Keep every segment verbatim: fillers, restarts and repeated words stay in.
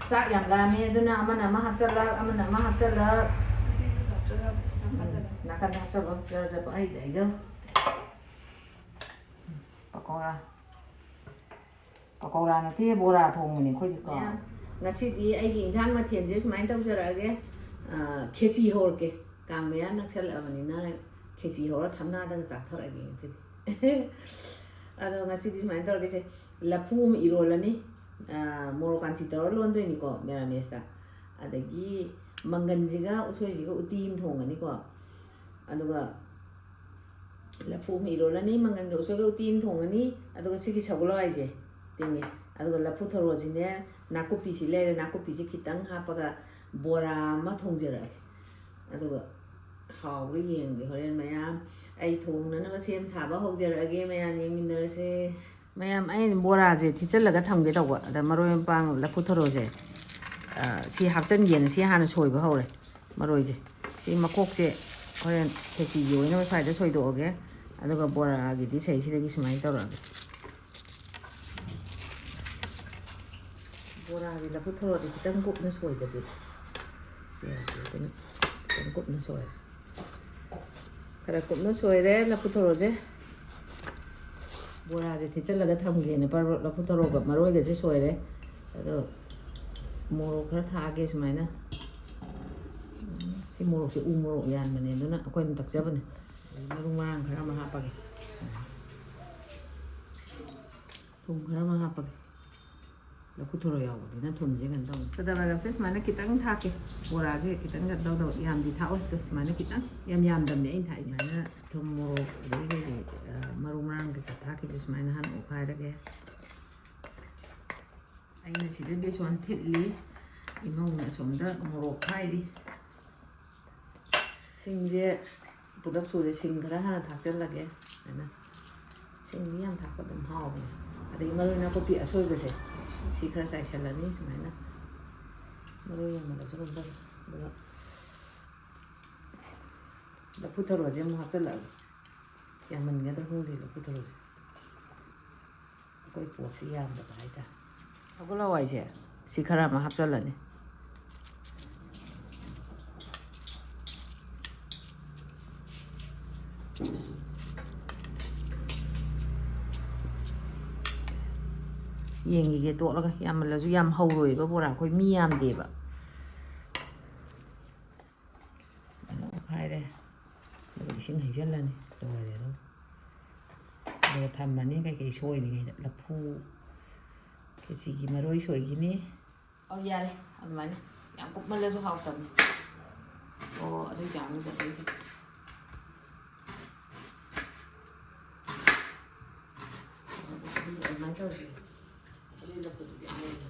ꯆꯥꯛ ꯌꯥꯝ ꯂꯥꯝꯃꯦ, ꯑꯗꯨꯅ ꯑꯃꯅ ꯑꯃ ꯍꯥꯞꯆꯜꯂꯛ, ꯑꯃꯅ ꯑꯃ ꯍꯥꯞꯆꯜꯂꯛ꯫ ꯎꯝ, ꯅꯥꯀꯟꯗ ꯍꯥꯞꯆꯜꯂꯣ, ꯖꯔ ꯖꯔ ꯄꯪꯍꯩꯗ ꯍꯩꯖꯧ꯫ ꯎꯝ, ꯄꯀꯧꯔꯥ꯫ ꯄꯀꯧꯔꯥ ꯅꯠꯇꯦ, ꯕꯣꯔꯥ ꯊꯣꯡꯕꯅꯦ ꯑꯩꯈꯣꯏꯗꯤꯀꯣ꯫ ꯃꯌꯥꯝ, ꯉꯁꯤꯗꯤ ꯑꯩꯒꯤ ꯏꯟꯁꯥꯡ ꯃꯊꯦꯜꯁꯦ ꯁꯨꯃꯥꯏꯅ ꯇꯧꯖꯔꯛꯑꯒꯦ꯫ ꯑ, ꯈꯦꯆꯤ ꯍꯧꯔꯛꯀꯦ꯫ ꯀꯥꯡ ꯃꯌꯥ ꯅꯛꯁꯜꯂꯛꯑꯕꯅꯤꯅ ꯈꯦꯆꯤ ꯍꯧꯔ ꯊꯝꯅꯥꯗꯒ ꯆꯥꯊꯔꯛꯑꯒꯦ ꯉꯁꯤꯗꯤ꯫ ꯑꯗꯣ ꯉꯁꯤꯗꯤ ꯁꯨꯃꯥꯏꯅ ꯇꯧꯔꯒꯦꯁꯦ, ꯂꯐꯨ ꯑꯃ ꯏꯔꯣꯜꯂꯅꯤ, ꯑ, ꯃꯣꯔꯣꯛ ꯀꯥꯟꯆꯤ ꯇꯧꯔ ꯂꯣꯟꯗꯣꯏꯅꯤꯀꯣ ꯃꯦꯔꯥꯃꯦꯁꯇ꯫ ꯑꯗꯒꯤ ꯃꯪꯒꯟꯁꯤꯒ ꯎꯁꯣꯏꯁꯤꯒ ꯎꯇꯤ ꯑꯃ ꯊꯣꯡꯉꯅꯤꯀꯣ꯫ ꯑꯗꯨꯒ ꯂꯐꯨ ꯑꯃ ꯏꯔꯣꯜꯂꯅꯤ, ꯃꯪꯒꯟꯒ ꯎꯁꯣꯏꯒ ꯎꯇꯤ ꯑꯃ ꯊꯣꯡꯉꯅꯤ꯫ ꯑꯗꯨꯒ ꯁꯤꯒꯤ ꯁꯒꯣꯜ ꯍꯋꯥꯏꯁꯦ ꯇꯤꯡꯉꯦ꯫ ꯑꯗꯨꯒ ꯂꯐꯨ ꯊꯔꯣꯁꯤꯅꯦ, ꯅꯥꯀꯨꯞꯄꯤꯁꯤ ꯂꯩꯔꯦ, ꯅꯥꯀꯨꯞꯄꯤꯁꯤ ꯈꯤꯇꯪ ꯍꯥꯞꯄꯒ ꯕꯣꯔꯥ ꯑꯃ ꯊꯣꯡꯖꯔꯛꯑꯒꯦ꯫ ꯑꯗꯨꯒ ꯍꯥꯎꯕ꯭ꯔꯥ ꯌꯦꯡꯒꯦ ꯍꯣꯔꯦꯟ ꯃꯌꯥꯝ꯫ ꯑꯩ ꯊꯣꯡꯅꯅꯕ ꯁꯦꯝ ꯁꯥꯕ ꯍꯧꯖꯔꯛꯑꯒꯦ, ꯃꯌꯥꯝ ꯌꯦꯡꯃꯤꯟꯅꯔꯁꯦ꯫ ꯃꯌꯥꯝ, ꯑꯩꯅ ꯕꯣꯔꯥꯁꯦ ꯊꯤꯠꯆꯜꯂꯒ ꯊꯝꯒꯦ ꯇꯧꯕ, ꯑꯗ ꯃꯔꯣꯏ ꯃꯄꯥꯡ ꯂꯐꯨ ꯊꯔꯣꯁꯦ, ꯑ, ꯁꯤ ꯍꯥꯞꯆꯤꯟꯒꯦꯅ ꯁꯤ ꯍꯥꯟꯅ ꯁꯣꯏꯕ ꯍꯧꯔꯦ꯫ ꯃꯔꯣꯏꯁꯦ, ꯁꯤ ꯃꯀꯣꯛꯁꯦ ꯍꯣꯔꯦꯟ ꯈꯦꯆꯤꯒꯤ ꯑꯣꯏꯅꯕ ꯁ꯭ꯋꯥꯏꯗ ꯁꯣꯏꯗꯣꯛꯑꯒꯦ, ꯑꯗꯨꯒ ꯕꯣꯔꯥꯒꯤꯗꯤ ꯁꯤꯗꯩꯁꯤꯗꯒꯤ ꯁꯨꯃꯥꯏꯅ ꯇꯧꯔꯛꯑꯒꯦ꯫ ꯕꯣꯔꯥꯒꯤ ꯂꯐꯨ ꯊꯔꯣꯗꯤ ꯈꯤꯇꯪ ꯀꯨꯞꯅ ꯁꯣꯏꯗꯗꯤ ꯌꯥꯗꯦ, ꯑꯗꯨꯅ ꯈꯤꯇꯪ ꯀꯨꯞꯅ ꯁꯣꯏꯔꯦ꯫ ꯈꯔ ꯀꯨꯞꯅ ꯁꯣꯏꯔꯦ ꯂꯐꯨ ꯊꯔꯣꯁꯦ꯫ ꯕꯣꯔꯥꯁꯦ ꯊꯤꯠꯆꯜꯂꯒ ꯊꯝꯒꯦꯅ ꯄꯔ-, ꯂꯐꯨ ꯊꯔꯣꯒ ꯃꯔꯣꯏꯒꯁꯦ ꯁꯣꯏꯔꯦ꯫ ꯑꯗꯣ ꯃꯣꯔꯣꯛ ꯈꯔ ꯊꯥꯛꯑꯒꯦ ꯁꯨꯃꯥꯏꯅ꯫ ꯁꯤ ꯃꯣꯔꯣꯛꯁꯦ ꯎ ꯃꯣꯔꯣꯛ ꯌꯥꯟꯕꯅꯦ, ꯑꯗꯨꯅ ꯑꯩꯈꯣꯏꯅ ꯇꯛꯆꯕꯅꯦ꯫ ꯑꯗꯩ ꯃꯔꯨ ꯃꯔꯥꯡ ꯈꯔ ꯑꯃ ꯍꯥꯞꯄꯒꯦ꯫ ꯊꯨꯝ ꯈꯔ ꯑꯃ ꯍꯥꯞꯄꯒꯦ꯫ ꯂꯐꯨ ꯊꯔꯣ ꯌꯥꯎꯕꯅꯤꯅ ꯊꯨꯝꯁꯦ ꯀꯩꯅꯣ ꯇꯧꯅꯤ꯫ ꯁꯣꯗꯥ ꯕꯥꯏꯒꯞꯁꯦ ꯁꯨꯃꯥꯏꯅ ꯈꯤꯇꯪ ꯊꯥꯛꯀꯦ꯫ ꯕꯣꯔꯥꯁꯦ ꯈꯤꯇꯪ ꯀꯩꯅꯣ ꯇꯧꯗꯕ, ꯌꯥꯝꯗꯤ ꯊꯥꯛꯑꯣꯏ꯫ ꯑꯗꯣ ꯁꯨꯃꯥꯏꯅ ꯈꯤꯇꯪ, ꯌꯥꯝ ꯌꯥꯝꯗꯕꯅꯦ ꯑꯩꯅ ꯊꯥꯛꯏꯁꯦ꯫ ꯁꯨꯃꯥꯏꯅ ꯊꯨꯝ, ꯃꯣꯔꯣꯛ, ꯑꯗꯒꯤ ꯀꯩꯀꯩ, ꯑ, ꯃꯔꯨ ꯃꯔꯥꯡ ꯀꯩꯀꯥ ꯊꯥꯛꯈꯤꯕꯁꯦ ꯁꯨꯃꯥꯏꯅ ꯍꯥꯟꯅ ꯑꯣꯠꯈꯥꯏꯔꯒꯦ꯫ ꯑꯩꯅ ꯁꯤꯗ ꯕꯦꯁꯣꯟ ꯊꯤꯠꯂꯤ, ꯏꯃꯧꯅ ꯑꯁꯣꯝꯗ ꯃꯣꯔꯣꯛ ꯈꯥꯏꯔꯤ꯫ ꯁꯤꯡꯁꯦ ꯄꯨꯂꯞ ꯁꯨꯔꯦ꯫ ꯁꯤꯡ ꯈꯔ ꯍꯥꯟꯅ ꯊꯥꯛꯆꯜꯂꯒꯦ꯫ ꯁꯨꯃꯥꯏꯅ ꯁꯤꯡꯗꯤ ꯌꯥꯝ ꯊꯥꯛꯄ ꯑꯗꯨꯝ ꯍꯥꯎꯕꯅꯦ꯫ ꯑꯗꯒꯤ ꯃꯔꯣꯏ ꯅꯥꯀꯨꯞꯄꯤ ꯑꯁꯣꯏꯕꯁꯦ ꯁꯤ ꯈꯔ ꯆꯥꯏꯁꯜꯂꯅꯤ꯫ ꯁꯨꯃꯥꯏꯅ ꯃꯔꯣꯏ ꯌꯥꯝꯃꯜꯂꯁꯨ ꯑꯗꯨꯝ ꯇꯧꯋꯦ꯫ ꯑꯗꯨꯒ ꯂꯐꯨ ꯊꯔꯣꯁꯦ ꯑꯃꯨꯛ ꯍꯥꯞꯆꯜꯂꯛꯑꯒꯦ꯫ ꯌꯥꯝꯃꯟꯒꯗ꯭ꯔꯥ ꯈꯪꯗꯦ ꯂꯐꯨ ꯊꯔꯣꯁꯦ꯫ ꯑꯩꯈꯣꯏ ꯄꯣꯠꯁꯤ ꯌꯥꯝꯗꯕ ꯍꯥꯏꯇꯥꯔꯦ꯫ ꯁꯒꯣꯜ ꯍꯋꯥꯏꯁꯦ ꯁꯤ ꯈꯔ ꯑꯃ ꯍꯥꯞꯆꯜꯂꯅꯤ꯫ ꯌꯦꯡꯈꯤꯒꯦ ꯇꯣꯠꯂꯒ, ꯌꯥꯝꯃꯜꯂꯁꯨ ꯌꯥꯝ ꯍꯧꯔꯣꯏꯕ ꯕꯣꯔꯥ, ꯑꯩꯈꯣꯏ ꯃꯤ ꯌꯥꯝꯗꯦꯕ꯫ ꯑꯗꯨꯝ ꯍꯥꯏꯔꯦ꯫ ꯑꯗꯨꯒ ꯏꯁꯤꯡ ꯍꯩꯖꯤꯜꯂꯅꯤ꯫ ꯂꯣꯏꯔꯦ ꯑꯗꯨꯝ꯫ ꯑꯗꯨꯒ ꯊꯝꯃꯅꯤ ꯀꯩꯀꯩ ꯁꯣꯏꯔꯤꯉꯩꯗ꯫ ꯂꯐꯨ, ꯈꯦꯆꯤꯒꯤ ꯃꯔꯣꯏ ꯁꯣꯏꯈꯤꯅꯤ꯫ ꯑꯣ, ꯌꯥꯔꯦ꯫ ꯑꯗꯨꯃꯥꯏꯅ ꯌꯥꯝ ꯀꯨꯞꯃꯜꯂꯁꯨ ꯍꯥꯎꯇꯕꯅꯤ꯫ ꯑꯣ, ꯑꯗꯨꯏ ꯆꯥꯡꯗꯨꯗ ꯑꯗꯩꯗꯤ꯫ ꯑꯗꯨꯗꯤ ꯑꯗꯨꯃꯥꯏꯅ ꯇꯧꯔꯁꯤ꯫ ꯑꯗꯨꯗꯤ ꯂꯐꯨꯗꯨꯗꯤ ꯑꯃ ꯑꯣꯏꯅ꯫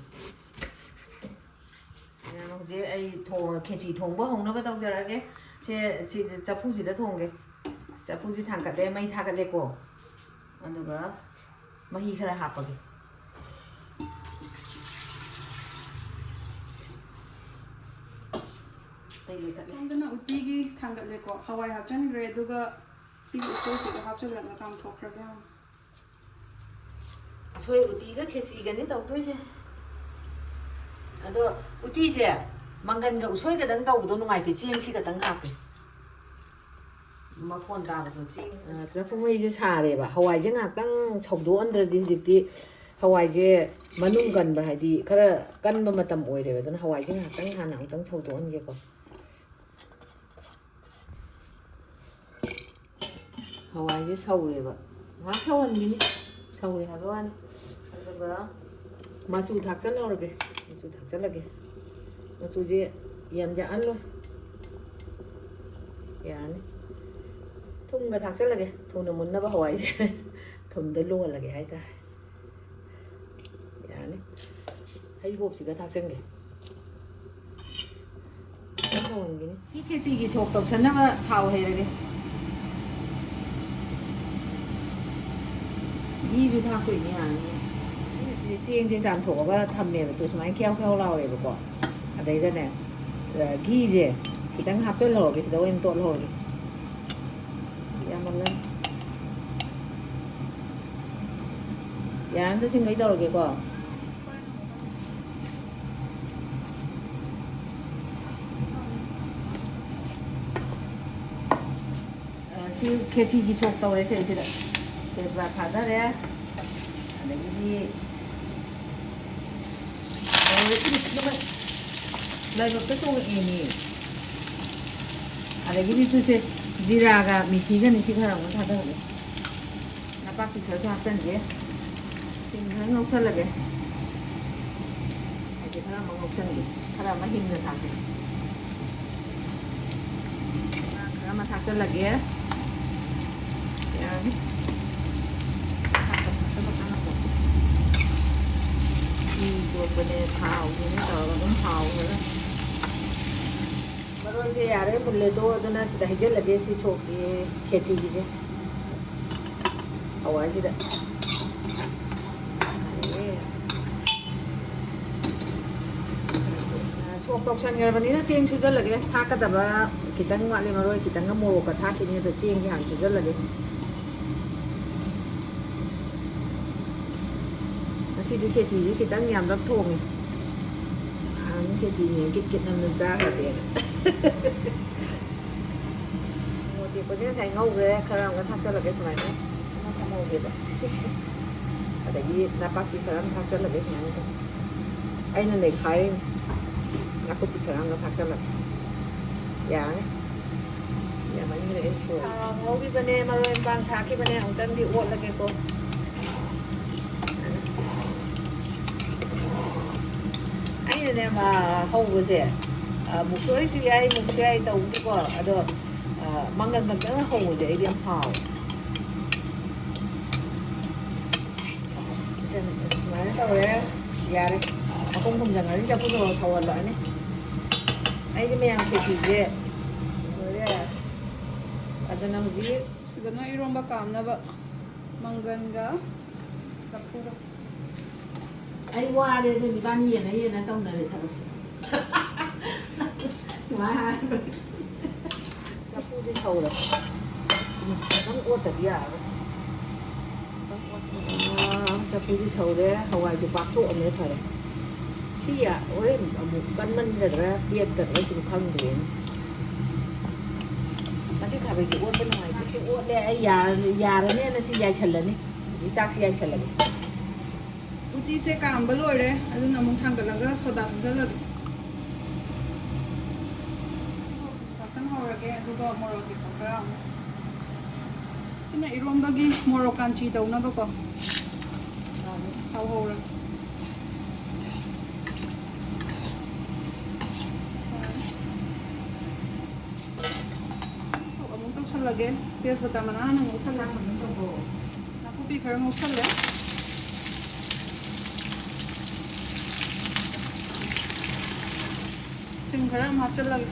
ꯃꯌꯥꯝ, ꯍꯧꯖꯤꯛ ꯑꯩ ꯊꯣꯡ-, ꯈꯦꯆꯤ ꯊꯣꯡꯕ ꯍꯧꯅꯕ ꯇꯧꯖꯔꯛꯑꯒꯦ꯫ ꯁꯦ, ꯁꯤ ꯆꯐꯨꯁꯤꯗ ꯊꯣꯡꯒꯦ꯫ ꯆꯐꯨꯁꯤ ꯊꯥꯡꯒꯠꯂꯦ, ꯃꯩ ꯊꯥꯒꯠꯂꯦꯀꯣ꯫ ꯑꯗꯨꯒ ꯃꯍꯤ ꯈꯔ ꯍꯥꯞꯄꯒꯦ꯫ ꯃꯩ ꯂꯩꯈꯠꯂꯦ꯫ ꯁꯣꯝꯗꯅ ꯎꯇꯤꯒꯤ ꯊꯥꯡꯒꯠꯂꯦꯀꯣ꯫ ꯍꯋꯥꯏ ꯍꯥꯞꯆꯤꯟꯈ꯭ꯔꯦ, ꯑꯗꯨꯒ ꯁꯤꯒꯤ ꯎꯁꯣꯏꯁꯤꯒ ꯍꯥꯞꯆꯤꯜꯂꯒ ꯀꯥꯝꯊꯣꯛꯈ꯭ꯔꯒꯦ ꯍꯥꯟꯅ꯫ ꯎꯁꯣꯏ ꯎꯇꯤꯒ ꯈꯦꯆꯤꯒꯅꯤ ꯇꯧꯗꯣꯏꯁꯦ꯫ ꯑꯗꯣ ꯎꯇꯤꯁꯦ ꯃꯪꯒꯟꯒ ꯎꯁꯣꯏꯒꯗꯪ ꯇꯧꯕꯗꯣ ꯅꯨꯡꯉꯥꯏꯇꯦ, ꯆꯦꯡꯁꯤ ꯈꯛꯇꯪ ꯍꯥꯞꯄꯦ꯫ ꯃꯈꯣꯟ ꯇꯥꯕꯗꯣ ꯆꯦꯡ꯫ ꯑ, ꯆꯐꯨ ꯃꯩꯁꯦ ꯁꯥꯔꯦꯕ꯫ ꯍꯋꯥꯏꯁꯦ ꯉꯥꯏꯍꯥꯛꯇꯪ ꯁꯧꯗꯣꯛꯍꯟꯗ꯭ꯔꯗꯤ ꯍꯧꯖꯤꯛꯇꯤ ꯍꯋꯥꯏꯁꯦ ꯃꯅꯨꯡ ꯀꯟꯕ, ꯍꯥꯏꯗꯤ ꯈꯔ ꯀꯟꯕ ꯃꯇꯝ ꯑꯣꯏꯔꯦꯕ꯫ ꯑꯗꯨꯅ ꯍꯋꯥꯏꯁꯦ ꯉꯥꯏꯍꯥꯛꯇꯪ ꯍꯥꯟꯅ ꯑꯃꯨꯛꯇꯪ ꯁꯧꯗꯣꯛꯍꯟꯒꯦꯀꯣ꯫ ꯍꯋꯥꯏꯁꯦ ꯁꯧꯔꯦꯕ꯫ ꯉꯥꯏꯍꯥꯛ ꯁꯧꯍꯟꯈꯤꯅꯤ꯫ ꯁꯧꯔꯦ ꯍꯥꯏꯕ ꯋꯥꯅꯤ꯫ ꯑꯗꯨꯒ ꯃꯆꯨ ꯊꯥꯛꯆꯜꯍꯧꯔꯒꯦ꯫ ꯃꯆꯨ ꯊꯥꯛꯆꯜꯂꯒꯦ꯫ ꯃꯆꯨꯁꯦ ꯌꯥꯝ ꯌꯥꯛꯍꯜꯂꯣꯏ꯫ ꯌꯥꯔꯅꯤ꯫ ꯊꯨꯝꯒ ꯊꯥꯛꯆꯜꯂꯒꯦ꯫ ꯊꯨꯅ ꯃꯨꯟꯅꯕ ꯍꯋꯥꯏꯁꯦ꯫ ꯊꯨꯝꯗ ꯂꯣꯜꯂꯒꯦ ꯍꯥꯏꯇꯥꯔꯦ꯫ ꯌꯥꯔꯅꯤ꯫ ꯍꯩꯔꯤꯕꯣꯞꯁꯤꯒ ꯊꯥꯛꯆꯟꯒꯦ꯫ ꯁꯤ ꯈꯦꯆꯤꯒꯤ ꯁꯣꯛ ꯇꯧꯁꯟꯅꯕ ꯊꯥꯎ ꯍꯩꯔꯒꯦ꯫ ꯘꯤꯁꯨ ꯊꯥꯛꯇꯣꯏꯅꯦ, ꯌꯥꯔꯅꯤ꯫ ꯁꯤ ꯆꯦꯡꯁꯦ ꯆꯥꯝꯊꯣꯛꯑꯒ ꯊꯝꯃꯦꯕ, ꯇꯨ ꯁꯨꯃꯥꯏꯅ ꯈ꯭ꯌꯥꯎ ꯈ꯭ꯌꯥꯎ ꯂꯥꯎꯔꯦꯕꯀꯣ꯫ ꯑꯗꯩꯗꯅꯦ, ꯑ, ꯘꯤꯁꯦ ꯈꯤꯇꯪ ꯍꯥꯞꯆꯤꯜꯍꯧꯔꯒꯦ, ꯁꯤꯗ ꯑꯣꯏꯅ ꯇꯣꯠꯍꯧꯔꯒꯦ꯫ ꯌꯥꯝꯃꯜꯂꯅꯤ꯫ ꯌꯥꯔꯅꯤ, ꯁꯤꯡꯈꯩ ꯇꯧꯔꯒꯦꯀꯣ꯫ ꯈꯦꯆꯤꯒꯤ ꯁꯣꯛ ꯇꯧꯔꯦ ꯁꯤꯗꯩꯁꯤꯗ꯫ ꯇꯦꯖꯄꯥꯠ ꯊꯥꯗꯔꯦ꯫ ꯑꯗꯒꯤꯗꯤ ꯃꯔꯣꯏ ꯁꯤꯗꯤ ꯐꯖꯅ ꯂꯥꯏꯕꯛꯇ ꯆꯣꯡꯉꯛꯑꯦꯅꯦ꯫ ꯑꯗꯒꯤꯗꯤ ꯇꯨꯁꯦ ꯖꯤꯔꯥꯒ ꯃꯤꯊꯤꯒꯅꯤ ꯁꯤ ꯈꯔ ꯑꯃꯨꯛ ꯊꯥꯗꯍꯧꯒꯦ꯫ ꯅꯄꯥꯛꯄꯤ ꯈꯔꯁꯨ ꯍꯥꯞꯆꯤꯟꯒꯦ꯫ ꯁꯤꯡ ꯈꯔ ꯉꯧꯁꯜꯂꯒꯦ꯫ ꯍꯥꯏꯗꯤ ꯈꯔ ꯑꯃ ꯉꯧꯁꯟꯒꯦ꯫ ꯈꯔ ꯑꯃ ꯍꯤꯡꯅ ꯊꯥꯛꯀꯦ꯫ ꯈꯔ ꯑꯃ ꯊꯥꯛꯆꯜꯂꯒꯦ꯫ ꯌꯥꯔꯅꯤ꯫ ꯐꯤ ꯆꯣꯠꯄꯅꯦ, ꯊꯥꯎꯅꯦꯅ ꯇꯧꯔꯒ ꯑꯗꯨꯝ ꯍꯥꯎꯈ꯭ꯔꯦ꯫ ꯃꯔꯣꯏꯁꯦ ꯌꯥꯔꯦ, ꯃꯨꯜꯂꯦꯗꯣ, ꯑꯗꯨꯅ ꯁꯤꯗ ꯍꯩꯖꯤꯜꯂꯒꯦ ꯁꯤ ꯁꯣꯛꯀꯤ ꯈꯦꯆꯤꯒꯤꯁꯦ꯫ ꯍꯋꯥꯏꯁꯤꯗ꯫ ꯁꯣꯛ ꯇꯧꯁꯟꯈ꯭ꯔꯕꯅꯤꯅ ꯆꯦꯡ ꯁꯨꯖꯜꯂꯒꯦ꯫ ꯊꯥꯛꯀꯗꯕ ꯈꯤꯇꯪ ꯋꯥꯠꯂꯤ, ꯃꯔꯣꯏ ꯈꯤꯇꯪꯒ ꯃꯣꯔꯣꯛꯀ ꯊꯥꯛꯈꯤꯅꯤ, ꯑꯗꯣ ꯆꯦꯡꯁꯦ ꯍꯥꯟꯅ ꯁꯨꯖꯜꯂꯒꯦ꯫ ꯉꯁꯤꯗꯤ ꯈꯦꯆꯤꯁꯦ ꯈꯤꯇꯪ ꯌꯥꯝꯂꯞ ꯊꯣꯡꯉꯦ꯫ ꯅꯍꯥꯟ ꯈꯦꯆꯤꯅꯦ ꯀꯤꯠ ꯀꯤꯠ ꯅꯝꯅ ꯆꯥꯈ꯭ꯔꯗꯦꯅ꯫ ꯃꯣꯔꯣꯛ ꯑꯇꯦꯛꯄꯁꯦ ꯉꯁꯥꯏ ꯉꯧꯈ꯭ꯔꯦ, ꯈꯔ ꯑꯃꯒ ꯊꯥꯛꯆꯜꯂꯒꯦ ꯁꯨꯃꯥꯏꯅ꯫ ꯑꯃ ꯊꯝꯍꯧꯒꯦꯕ꯫ ꯑꯗꯒꯤ ꯅꯄꯥꯛꯄꯤ ꯈꯔ ꯑꯃ ꯊꯥꯛꯆꯜꯂꯒꯦ ꯁꯨꯃꯥꯏꯅ꯫ ꯑꯩꯅ ꯅꯩꯈꯥꯏꯔꯤꯅꯤ꯫ ꯅꯥꯀꯨꯞꯄꯤ ꯈꯔ ꯑꯃꯒ ꯊꯥꯛꯆꯜꯂꯒꯦ꯫ ꯌꯥꯔꯅꯤ꯫ ꯌꯥꯝꯃꯟꯈ꯭ꯔꯦ ꯑꯩ ꯁꯣꯏꯔꯦ꯫ ꯊꯥꯎ ꯉꯧꯈꯤꯕꯅꯦ, ꯃꯔꯣꯏ ꯃꯄꯥꯡ ꯊꯥꯛꯈꯤꯕꯅꯦ, ꯑꯃꯨꯛꯇꯪꯗꯤ ꯑꯣꯠꯂꯒꯦꯀꯣ꯫ ꯑꯩꯅꯅꯦ, ꯃꯥ, ꯍꯧꯕꯁꯦ, ꯑ, ꯃꯨꯛꯁꯣꯔꯤꯁꯨ ꯌꯥꯏ, ꯃꯨꯛꯁꯨ ꯌꯥꯏ ꯇꯧꯕꯗꯤꯀꯣ, ꯑꯗꯣ, ꯑ, ꯃꯪꯒꯟ ꯈꯛꯇꯪ ꯍꯧꯕꯁꯦ ꯑꯩꯗꯤ ꯌꯥꯝ ꯍꯥꯎꯋꯦ꯫ ꯁꯨꯃꯥꯏꯅ ꯇꯧꯔꯦ, ꯌꯥꯔꯦ꯫ ꯃꯈꯨꯝ ꯈꯨꯝꯖꯟꯈ꯭ꯔꯅꯤ, ꯆꯐꯨꯗꯣ ꯁꯧꯍꯜꯂꯛꯑꯅꯤ꯫ ꯑꯩꯗꯤ ꯃꯌꯥꯝ ꯈꯦꯆꯤꯁꯦ ꯂꯣꯏꯔꯦ꯫ ꯑꯗꯨꯅ ꯍꯧꯖꯤꯛ ꯁꯤꯗꯅ ꯏꯔꯣꯝꯕ ꯀꯥꯝꯅꯕ ꯃꯪꯒꯟꯒ ꯂꯐꯨꯒ꯫ ꯑꯩ ꯋꯥꯔꯦ, ꯑꯗꯨꯅ ꯏꯕꯥꯅꯤ ꯌꯦꯟꯅ ꯌꯦꯟꯅ ꯇꯧꯅꯔꯦ ꯊꯕꯛꯁꯦ꯫ ꯁꯨꯃꯥꯏꯅ ꯍꯥꯏꯔꯣ꯫ ꯆꯐꯨꯁꯦ ꯁꯧꯔꯦ꯫ ꯈꯤꯇꯪ ꯑꯣꯠꯇꯗꯤ ꯌꯥꯔꯔꯣꯏ꯫ ꯈꯤꯇꯪ ꯑꯣꯠ-, ꯑꯥ, ꯆꯐꯨꯁꯦ ꯁꯧꯔꯦ, ꯍꯋꯥꯏꯁꯦ ꯄꯥꯛꯊꯣꯛꯑꯝꯃꯦ, ꯐꯔꯦ꯫ ꯁꯤ ꯌꯥ-, ꯍꯣꯔꯦꯟ ꯑꯃꯨꯛ ꯀꯟꯃꯟꯒꯗ꯭ꯔꯥ, ꯄꯦꯠꯀꯗ꯭ꯔꯥ ꯁꯤꯕꯨ ꯈꯪꯗ꯭ꯔꯦꯅꯦ꯫ ꯃꯁꯤ ꯈꯥꯕꯩꯁꯦ ꯑꯣꯠꯄ ꯅꯨꯡꯉꯥꯏꯇꯦ꯫ ꯁꯤ ꯑꯣꯠꯂꯦ, ꯑꯩ ꯌꯥꯔ-, ꯌꯥꯔꯅꯦꯅ ꯁꯤ ꯌꯥꯏꯁꯜꯂꯅꯤ꯫ ꯍꯧꯖꯤꯛ ꯆꯥꯛꯁꯤ ꯌꯥꯏꯁꯜꯂꯒꯦ꯫ ꯎꯇꯤꯁꯦ ꯀꯥꯝꯕ ꯂꯣꯏꯔꯦ, ꯑꯗꯨꯅ ꯑꯃꯨꯛ ꯊꯥꯡꯒꯠꯂꯒ ꯁꯣꯗꯥ ꯍꯥꯞꯆꯜꯂꯒꯦ꯫ ꯍꯥꯞꯆꯟꯍꯧꯔꯒꯦ, ꯑꯗꯨꯒ ꯃꯣꯔꯣꯛ ꯑꯇꯦꯛꯄ ꯈꯔ ꯑꯃꯨꯛ꯫ ꯁꯤꯅ ꯏꯔꯣꯝꯕꯒꯤ ꯃꯣꯔꯣꯛ ꯀꯥꯟꯆꯤ ꯇꯧꯅꯕꯀꯣ꯫ ꯊꯥꯎ ꯍꯧꯔꯒꯦ꯫ ꯁꯣꯛ ꯑꯃꯨꯛ ꯇꯧꯁꯜꯂꯒꯦ꯫ ꯇꯦꯖꯄꯇꯥ ꯃꯅꯥ ꯍꯥꯟꯅ ꯉꯧꯁꯜꯂꯦ꯫ ꯅꯥꯀꯨꯞꯄꯤ ꯈꯔ ꯉꯧꯁꯜꯂꯦ꯫ ꯁꯤꯡ ꯈꯔ ꯑꯃ ꯍꯥꯞꯆꯜꯂꯒꯦ꯫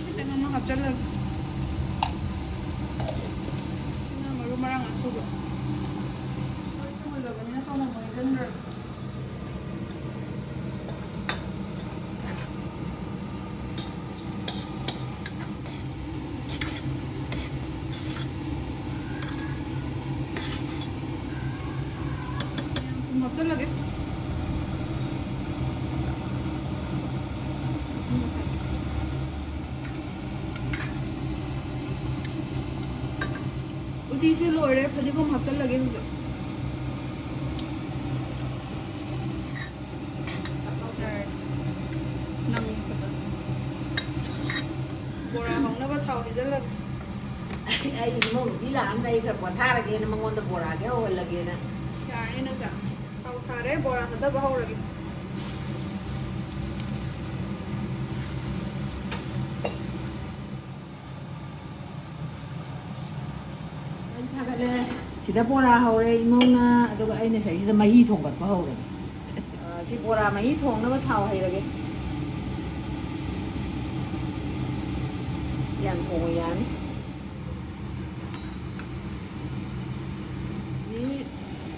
ꯈꯤꯇꯪ ꯑꯃ ꯍꯥꯞꯆꯜꯂꯒꯦ꯫ ꯁꯤꯅ ꯃꯔꯨ ꯃꯔꯥꯡ ꯑꯁꯨꯕ꯫ ꯂꯣꯏ ꯁꯨꯍꯜꯂꯕꯅꯤꯅ ꯁꯣꯝꯅ ꯑꯃꯨꯛ ꯍꯩꯖꯤꯟꯈ꯭ꯔꯒꯦ꯫ ꯊꯨꯝ ꯍꯥꯞꯆꯜꯂꯒꯦ꯫ ꯎꯇꯤꯁꯦ ꯂꯣꯏꯔꯦ, ꯐꯗꯤꯒꯣꯝ ꯍꯥꯞꯆꯜꯂꯒꯦ ꯍꯧꯖꯤꯛ꯫ ꯌꯥꯔꯦ꯫ ꯅꯪꯉꯦ ꯐꯖꯅ꯫ ꯕꯣꯔꯥ ꯍꯧꯅꯕ ꯊꯥꯎ ꯍꯩꯖꯜꯂꯒꯦ꯫ ꯑꯩ ꯏꯃꯧ ꯅꯨꯄꯤ ꯂꯥꯛꯑꯝꯗ ꯑꯩ ꯈꯔ ꯄꯣꯊꯥꯔꯒꯦꯅ ꯃꯉꯣꯟꯗ ꯕꯣꯔꯥꯁꯦ ꯍꯧꯍꯜꯂꯒꯦꯅ꯫ ꯌꯥꯔꯦ ꯅꯆꯥ꯫ ꯊꯥꯎ ꯁꯥꯔꯦ, ꯕꯣꯔꯥ ꯊꯥꯗꯕ ꯍꯧꯔꯒꯦ꯫ ꯃꯩ ꯊꯥꯒꯠꯂꯦ꯫ ꯁꯤꯗ ꯕꯣꯔꯥ ꯍꯧꯔꯦ ꯏꯃꯧꯅ, ꯑꯗꯨꯒ ꯑꯩꯅ ꯁꯤꯗꯩꯁꯤꯗ ꯃꯍꯤ ꯊꯣꯡꯒꯠꯄ ꯍꯧꯔꯒꯦ꯫ ꯑ, ꯁꯤ ꯕꯣꯔꯥ ꯃꯍꯤ ꯊꯣꯡꯅꯕ ꯊꯥꯎ ꯍꯩꯔꯒꯦ꯫ ꯌꯥꯝ ꯊꯣꯡꯉ ꯌꯥꯅꯤ꯫ ꯁꯤ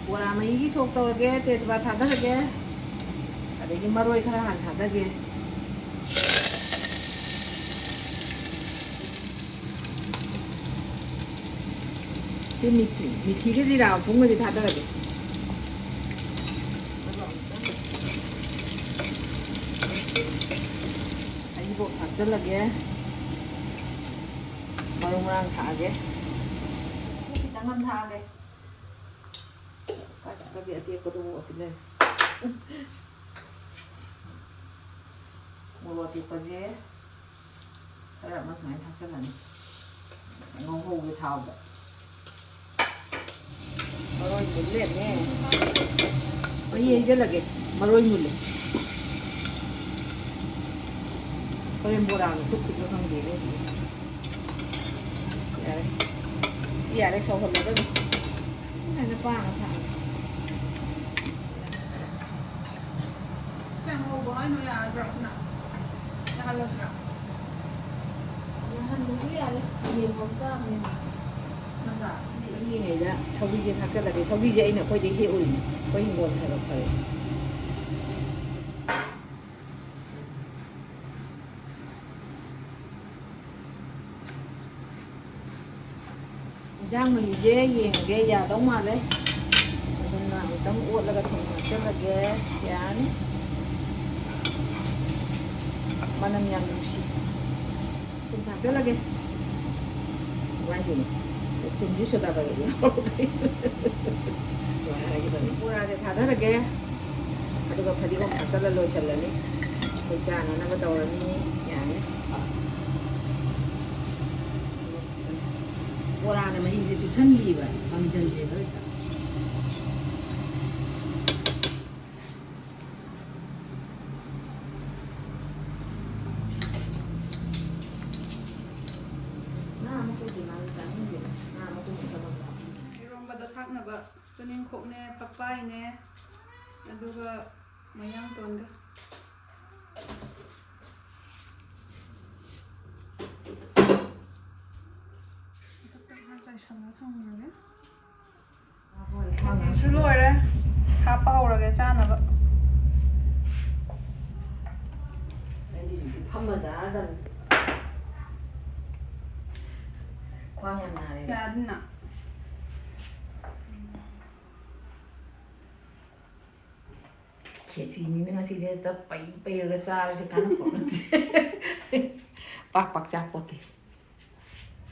ꯕꯣꯔꯥ ꯃꯍꯤꯒꯤ ꯁꯣꯛ ꯇꯧꯔꯒꯦ, ꯇꯦꯖꯄꯥꯠ ꯊꯥꯗꯔꯒꯦ, ꯑꯗꯒꯤ ꯃꯔꯣꯏ ꯈꯔ ꯍꯥꯟꯅ ꯊꯥꯗꯒꯦ꯫ ꯁꯤ ꯃꯤꯊꯤ, ꯃꯤꯊꯤꯒ ꯖꯤꯔꯥ ꯃꯄꯨꯝꯒꯁꯦ ꯊꯥꯗꯔꯒꯦ꯫ ꯑꯩ ꯊꯥꯛꯆꯜꯂꯒꯦ꯫ ꯃꯔꯨ ꯃꯔꯥꯡ ꯊꯥꯛꯑꯒꯦ꯫ ꯈꯤꯇꯪ ꯑꯃ ꯊꯥꯛꯑꯒꯦ꯫ ꯀꯥꯏ ꯆꯠꯈ꯭ꯔꯒꯦ ꯑꯇꯦꯛꯄꯗꯨꯕꯨ? ꯑꯁꯤ ꯂꯩ꯫ ꯃꯣꯔꯣꯛ ꯑꯇꯦꯛꯄꯁꯦ ꯈꯔ ꯑꯃ ꯁꯨꯃꯥꯏꯅ ꯊꯥꯛꯆꯜꯂꯅꯤ꯫ ꯉꯧꯍꯧꯒꯦ ꯊꯥꯎꯗ꯫ ꯃꯔꯣꯏ ꯃꯨꯜꯂꯦꯅꯦ꯫ ꯑꯩ ꯌꯩꯁꯤꯜꯂꯒꯦ꯫ ꯃꯔꯣꯏ ꯃꯨꯜꯂꯦ꯫ ꯍꯣꯔꯦꯟ ꯕꯣꯔꯥꯅ ꯆꯨꯞꯈꯤꯕ꯭ꯔꯥ ꯈꯪꯗꯦꯅꯦ ꯁꯤꯗꯤ꯫ ꯌꯥꯔꯦ꯫ ꯁꯤ ꯌꯥꯔꯦ, ꯁꯧꯍꯜꯂꯗꯕꯅꯤ꯫ ꯁꯨꯃꯥꯏꯅ ꯄꯥꯅ ꯊꯥꯛꯑꯒꯦ꯫ ꯀꯌꯥꯝ ꯉꯧꯕ ꯍꯥꯏꯅꯣ? ꯌꯥꯔꯗ꯭ꯔꯣ ꯁꯤꯅ? ꯌꯥꯍꯜꯂꯁꯤꯔꯥ? ꯌꯥꯍꯟꯕꯁꯨ ꯌꯥꯔꯦ꯫ ꯌꯦꯡꯕ ꯇꯥꯕꯅꯤꯅ꯫ ꯅꯠꯇ꯭ꯔꯥ? ꯏꯪꯉꯤꯉꯩꯗ ꯁꯧꯒ꯭ꯔꯤꯁꯦ ꯊꯥꯛꯆꯜꯂꯒꯦ꯫ ꯁꯧꯒ꯭ꯔꯤꯁꯦ ꯑꯩꯅ ꯑꯩꯈꯣꯏꯗꯩ ꯍꯦꯛꯎꯔꯤꯅꯦ꯫ ꯑꯩꯈꯣꯏ ꯍꯤꯡꯒꯣꯜ ꯈꯔ ꯈꯔ ꯐꯔꯦ꯫ ꯏꯟꯖꯥꯡ ꯃꯍꯤꯁꯦ ꯌꯦꯡꯉꯒꯦ, ꯌꯥꯗꯧ ꯃꯥꯜꯂꯦ꯫ ꯑꯗꯨꯅ ꯑꯃꯨꯛꯇꯪ ꯑꯣꯠꯂꯒ ꯊꯨꯝ ꯍꯥꯞꯆꯜꯂꯒꯦ꯫ ꯌꯥꯔꯅꯤ꯫ ꯃꯅꯝ ꯌꯥꯝ ꯅꯨꯡꯁꯤ꯫ ꯊꯨꯝ ꯊꯥꯛꯆꯜꯂꯒꯦ꯫ ꯀꯃꯥꯏꯅ ꯇꯧꯅꯤ? ꯊꯨꯝꯁꯤ ꯁꯣꯗꯥ ꯕꯥꯏꯒꯞ ꯌꯥꯎꯔꯕ ꯀꯩꯅꯣ? ꯑꯗꯨꯃꯥꯏꯅ ꯍꯥꯏꯒꯗꯕꯅꯤ꯫ ꯕꯣꯔꯥꯁꯦ ꯊꯥꯗꯔꯒꯦ꯫ ꯑꯗꯨꯒ ꯐꯗꯤꯒꯣꯝ ꯊꯥꯛꯆꯜꯂ ꯂꯣꯏꯁꯜꯂꯅꯤ꯫ ꯑꯩꯈꯣꯏ ꯆꯥꯅꯅꯕ ꯇꯧꯔꯅꯤ꯫ ꯌꯥꯔꯅꯤ꯫ ꯕꯣꯔꯥꯅ ꯃꯍꯤꯁꯦ ꯆꯨꯞꯁꯟꯈꯤꯕ, ꯀꯪꯁꯤꯜꯂꯦꯕ ꯍꯦꯛꯇ꯫ ꯉꯥ ꯃꯀꯨꯗꯤ ꯃꯥꯗꯤ ꯆꯥꯅꯤꯡꯗꯦ꯫ ꯉꯥ ꯃꯀꯨ ꯈꯛꯇꯃꯛ ꯍꯥꯞꯄꯤ꯫ ꯏꯔꯣꯝꯕꯗ ꯊꯥꯛꯅꯕ ꯇꯨꯅꯤꯡꯈꯣꯛꯅꯦ, ꯐꯛꯄꯥꯏꯅꯦ, ꯑꯗꯨꯒ ꯃꯌꯥꯡꯇꯣꯟꯒ꯫ ꯆꯥꯏꯁꯜꯂ ꯊꯝꯈ꯭ꯔꯒꯦ꯫ ꯈꯦꯆꯤꯁꯨ ꯂꯣꯏꯔꯦ꯫ ꯍꯥꯞꯄ ꯍꯧꯔꯒꯦ ꯆꯥꯅꯕ꯫ ꯑꯩꯗꯤ ꯐꯝꯃ ꯆꯥꯔꯗꯝꯅꯤ꯫ ꯈ꯭ꯋꯥꯡ ꯌꯥꯝ ꯅꯥꯔꯦ꯫ ꯌꯥꯗꯅ꯫ ꯈꯦꯆꯤꯅꯤꯅ ꯉꯁꯤꯗꯤ ꯍꯦꯛꯇ ꯄꯩ ꯄꯩꯔꯒ ꯆꯥꯔꯁꯤ ꯀꯥꯟꯅꯄꯣꯠ ꯅꯠꯇꯦ꯫ ꯄꯥꯛ ꯄꯥꯛ ꯆꯥ ꯄꯣꯠꯇꯦ꯫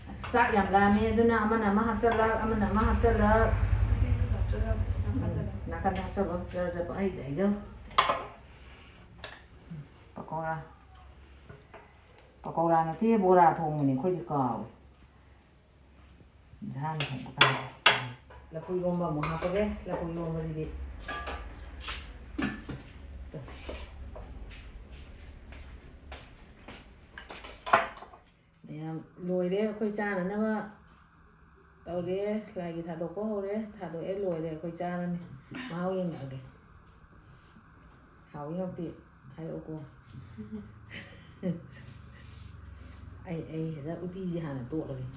ꯑꯁ, ꯆꯥꯛ ꯌꯥꯝ ꯂꯥꯝꯃꯦ, ꯑꯗꯨꯅ ꯑꯃꯅ ꯑꯃ ꯍꯥꯞꯆꯜꯂꯛ, ꯑꯃꯅ ꯑꯃ ꯍꯥꯞꯆꯜꯂꯛ꯫ ꯅꯥꯀꯟꯗ ꯍꯥꯞꯆꯜꯂꯣ, ꯖꯔ ꯖꯔ ꯄꯪꯍꯩꯗ ꯍꯩꯗꯧ꯫ ꯄꯀꯧꯔꯥ꯫ ꯄꯀꯧꯔꯥ ꯅꯠꯇꯦ, ꯕꯣꯔꯥ ꯊꯣꯡꯕꯅꯦ, ꯑꯩꯈꯣꯏꯗꯤ ꯀꯥꯎꯋꯦ꯫ ꯏꯟꯁꯥꯡ ꯊꯣꯡꯕ ꯀꯥꯟꯗ꯫ ꯂꯐꯨ ꯏꯔꯣꯝꯕ ꯑꯃꯨꯛ ꯍꯥꯞꯄꯒꯦ꯫ ꯂꯐꯨ ꯏꯔꯣꯝꯕꯁꯤꯗꯤ ꯃꯌꯥꯝ ꯂꯣꯏꯔꯦ꯫ ꯑꯩꯈꯣꯏ ꯆꯥꯅꯅꯕ ꯇꯧꯔꯦ꯫ ꯂꯥꯏꯒꯤ ꯊꯥꯗꯣꯛꯄ ꯍꯧꯔꯦ꯫ ꯊꯥꯗꯣꯛꯑꯦ, ꯂꯣꯏꯔꯦ꯫ ꯑꯩꯈꯣꯏ ꯆꯥꯔꯅꯤ꯫ ꯃꯍꯥꯎ ꯌꯦꯡꯉꯛꯑꯒꯦ꯫ ꯍꯥꯎꯏ ꯍꯥꯎꯇꯦ ꯍꯥꯏꯔꯛꯎꯀꯣ꯫ ꯑꯩ, ꯑꯩ ꯍꯦꯛꯇ ꯎꯇꯤꯁꯦ ꯍꯥꯟꯅ ꯇꯣꯠꯂꯒꯦ꯫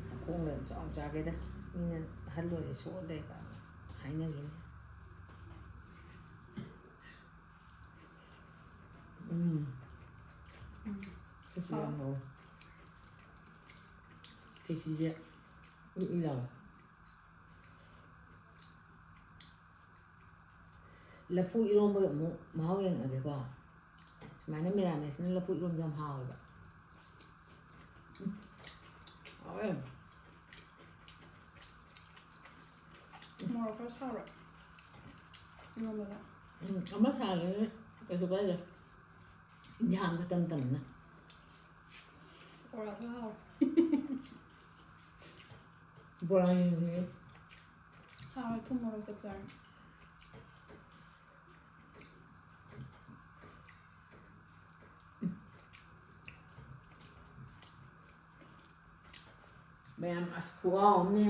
ꯆꯥꯛꯈꯣꯡꯗ ꯌꯥꯝ ꯆꯥꯎ ꯆꯥꯒꯦꯗ꯫ ꯃꯤꯅ ꯑꯍꯜ ꯑꯣꯏꯔꯦ, ꯁꯣꯜꯂꯦ ꯀꯥꯏꯅ ꯍꯥꯏꯅꯈꯤꯅꯤ꯫ ꯎꯝ꯫ ꯎꯝ꯫ ꯈꯦꯆꯤ ꯌꯥꯝ ꯍꯥꯎꯋꯦ꯫ ꯈꯦꯆꯤꯁꯦ ꯎꯏ ꯎꯏ ꯂꯥꯎꯋꯦ꯫ ꯂꯐꯨ ꯏꯔꯣꯝꯕ ꯑꯃꯨꯛ ꯃꯍꯥꯎ ꯌꯦꯡꯉꯛꯑꯒꯦꯀꯣ꯫ ꯁꯨꯃꯥꯏꯅ ꯃꯦꯔꯥꯃꯦꯁꯅ ꯂꯐꯨ ꯏꯔꯣꯝꯕ ꯌꯥꯝ ꯍꯥꯎꯋꯦꯕ꯫ ꯎꯝ꯫ ꯍꯥꯎꯋꯦ꯫ ꯃꯣꯔꯣꯛ ꯈꯔ ꯁꯥꯕ꯭ꯔꯥ? ꯏꯔꯣꯝꯕꯗ? ꯎꯝ, ꯑꯃ ꯁꯥꯔꯦ, ꯀꯩꯁꯨ ꯀꯥꯏꯗꯦ꯫ ꯏꯟꯖꯥꯡ ꯈꯛꯇꯪ ꯇꯝꯅ꯫ ꯕꯣꯔꯥꯁꯨ ꯍꯥꯎꯔꯦ꯫ ꯕꯣꯔꯥ ꯌꯦꯡꯉꯦ꯫ ꯍꯥꯎꯔꯦ, ꯊꯨꯝ ꯃꯣꯔꯣꯛ ꯆꯞ ꯆꯥꯔꯦ꯫ ꯃꯌꯥꯝ, ꯑꯁ, ꯈꯨꯍꯥꯎ ꯑꯃꯅꯦ꯫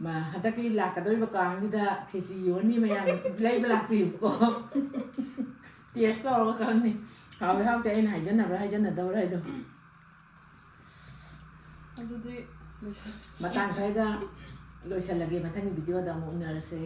ꯃ-, ꯍꯟꯗꯛꯀꯤ ꯂꯥꯛꯀꯗꯧꯔꯤꯕ ꯀꯥꯡꯁꯤꯗ ꯈꯦꯆꯤ ꯌꯣꯟꯅꯤ, ꯃꯌꯥꯝ ꯂꯩꯕ ꯂꯥꯛꯄꯤꯌꯨꯀꯣ꯫ Taste ꯇꯧꯔꯒ ꯈꯪꯅꯤ꯫ ꯍꯥꯎꯋꯤ ꯍꯥꯎꯇꯦ ꯑꯩꯅ ꯍꯥꯏꯖꯟꯅꯕ꯭ꯔꯥ ꯍꯥꯏꯖꯟꯅꯗꯕ꯭ꯔꯥ ꯍꯥꯏꯗꯣ꯫ ꯑꯗꯨꯗꯤ ꯂꯣꯏꯁꯜꯂꯁꯤ꯫ ꯃꯇꯥꯡ ꯁ꯭ꯋꯥꯏꯗ ꯂꯣꯏꯁꯜꯂꯒꯦ꯫ ꯃꯊꯪꯒꯤ video ꯗ ꯑꯃꯨꯛ ꯎꯅꯔꯁꯦ꯫